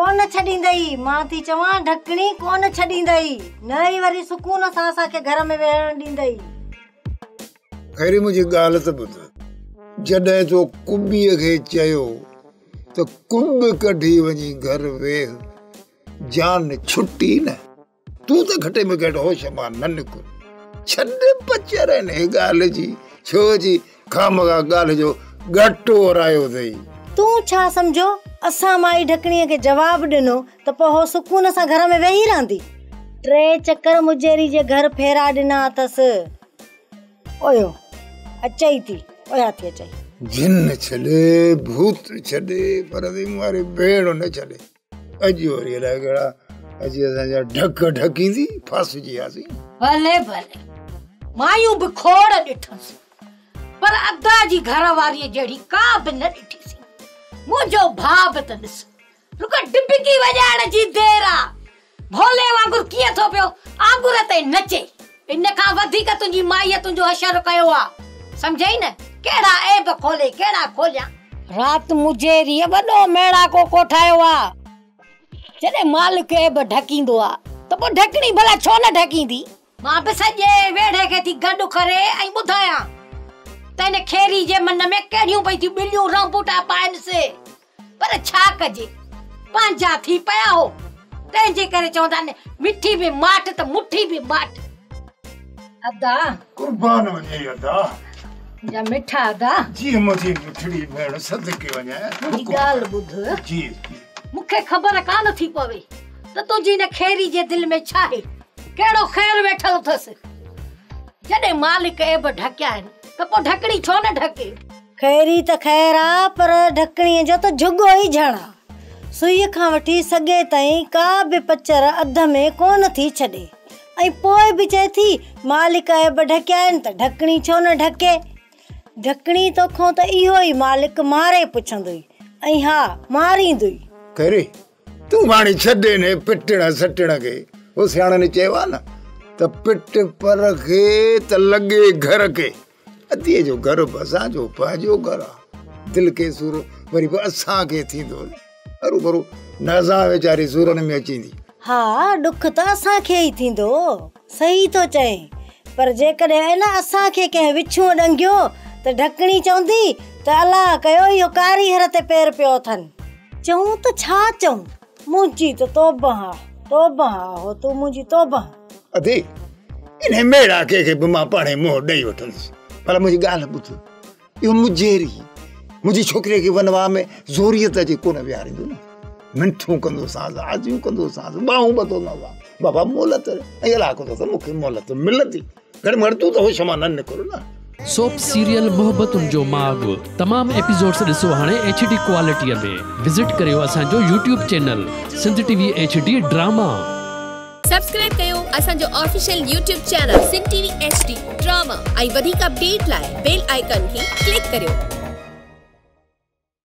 ڪونه ڇڏيندئي، مان ٿي چوان ڍڪڻي ڪونه ڇڏيندئي، نه ئي وري سڪون سان اسان کي گهر ۾ ويهڻ ڏيندئي. خيري منهنجي ڳالهه ته ٻڌ، جڏهن تو ڪٻيء کي چيو ته ڪٻ ڪڍي وڃي گهر ويهه، جان ڇٽي نه، تون ته گهٽ ۾ گهٽ هوش مان نه نڪر، ڇڏ پچر انهيء ڳالهه جي، ڇو جي خامخواه ڳالهه جو ڳٽو ورايو اٿئي. تون ڇا سمجهيو، اسان مائي ڍڪڻيء کي جواب ڏنو ته پوء هوء سڪون سان گهر ۾ ويهي رهندي؟ ٽي چڪر مجيري جي گهر ڦيرا ڏنا اٿس. اويو اچئي ٿي، اويا ٿي اچئي. جن ڇڏي، ڀوت ڇڏي، پر مون واري ڀيڻ نه ڇڏي. اڄ وري الائي ڪهڙا اچي اسان جا ڍڪ ڍڪيندي ڦاسجي وياسين. ڀلي ڀلي، مايون به کوڙ ڏٺس، پر ادا جي گهر واريء جهڙي ڪا به نه ڏٺيسين. منهنجو ڀاء به ته ڏس، رڳو ڊبڪي وڄائڻ جي دير آ. ڀولي وانگر ڪيئن ٿو پيو آڱر تي نچي. ان کان وڌيڪ تنهنجي مائيء تنهنجو حشر ڪيو آ. سمجهئي نه، ڪهڙا عيب کولي ڪهڙا کوليان. رات مجيريء وڏو ميڙاڪو ڪوٺايو آ. جڏهن مالڪ عيب ڍڪيندو آ ته پوء ڍڪڻي ڀلا ڇو نه ڍڪيندي؟ مان به سڄي ويڙهي کي ٿي گڏ ڪري ۽ ٻڌايان ته هن خيري جي من ۾ ڪهڙيون پئي ٿيون ٻليون رنبوٽا پائن سي. پر ڇا ڪجي، پنهنجا ٿي پيا هو، تنهن جي ڪري چوندا آهن مٺي به ماٺ ته مٺي به ماٺ. ادا. قربان وڃي ادا. منهنجا مٺا ادا. جي منهنجي مٺڙي ڀيڻ صدقي وڃان. منهنجي ڳالهه ٻڌ. جي جي. مون کي خبر ڪانه ٿي پوي ته تنهنجي هن خيري جي دل ۾ ڇا آهي، ڪهڙو خير ويٺل اٿس. جڏهن مالڪ عيب ڍڪيا آهن ته پوء ڍڪڻي ڇو نه ڍڪي؟ خيري ته خير آ پر ڍڪڻيء جو ته جهڳو ئي جهڻ آ. سوئيء کان وٺي سڳي تائين ڪا به پچر اڌ ۾ ڪونه ٿي ڇڏي ۽ پوء به چئي ٿي مالڪ عيب ڍڪيا آهن ته ڍڪڻي ڇو نه ڍڪي. ڍڪڻي توکان ته اهو ئي مالڪ ماري پڇندوئي ۽ ها ماريندوئي. خيري تون هاڻي ڇڏ انهي پٽڻ سٽڻ کي. هو سياڻن چيو آ نه ته پٽ پر کي ته لڳي گهر کي. اديء جو گهر به اسان جو پنهنجو گهر آ. دل کي سور وري به اسان کي ٿيندو نه. هروڀرو نازان ويچاري سورن ۾ اچي ويندي. ها ڏک ته اسان کي ئي ٿيندو. صحيح ٿو چئين. پر جيڪڏهن ان اسان کي ڪنهن وڇونء ڏنگيو ته ڍڪڻي چوندي ته الله ڪيو اهو ڪاريهر تي پير پيو اٿن. چئون ته ڇا چئون. منهنجي ته توبهه آ، توبهه آ، هو تون منهنجي توبهه. ادي، انهيء ميڙاڪي کي به مان پاڻهي منهن ڏئي وٺندس. پر منهنجي ڳالهه ٻڌ، اهو مجيري منهنجي ڇوڪريء کي ونواهه ۾ زوريء ته اچي ڪونه ويهاريندو نه. منٿون ڪندوسانس، آزيون ڪندوسانس، ٻانهون ٻڌندوسانس، بابا مهلت ڏي ۽ الله ڪندو ته مون کي مهلت ملندي. گهڻي مهل تون ته هوش مان نه نڪر نه. سوپ سيريل محبتن جو ماڳ تمام ايپيسوڊس ڏسو هاڻي ايڇ ڊي ڪوالٽي ۾ وزٽ ڪريو اسان جو YouTube channel Sindh T V H D drama. Subscribe ڪيو اسان جو official YouTube channel Sindh T V H D drama ۽ وڌيڪ اپڊيٽ لاء بيل آئيڪان کي ڪلڪ ڪريو.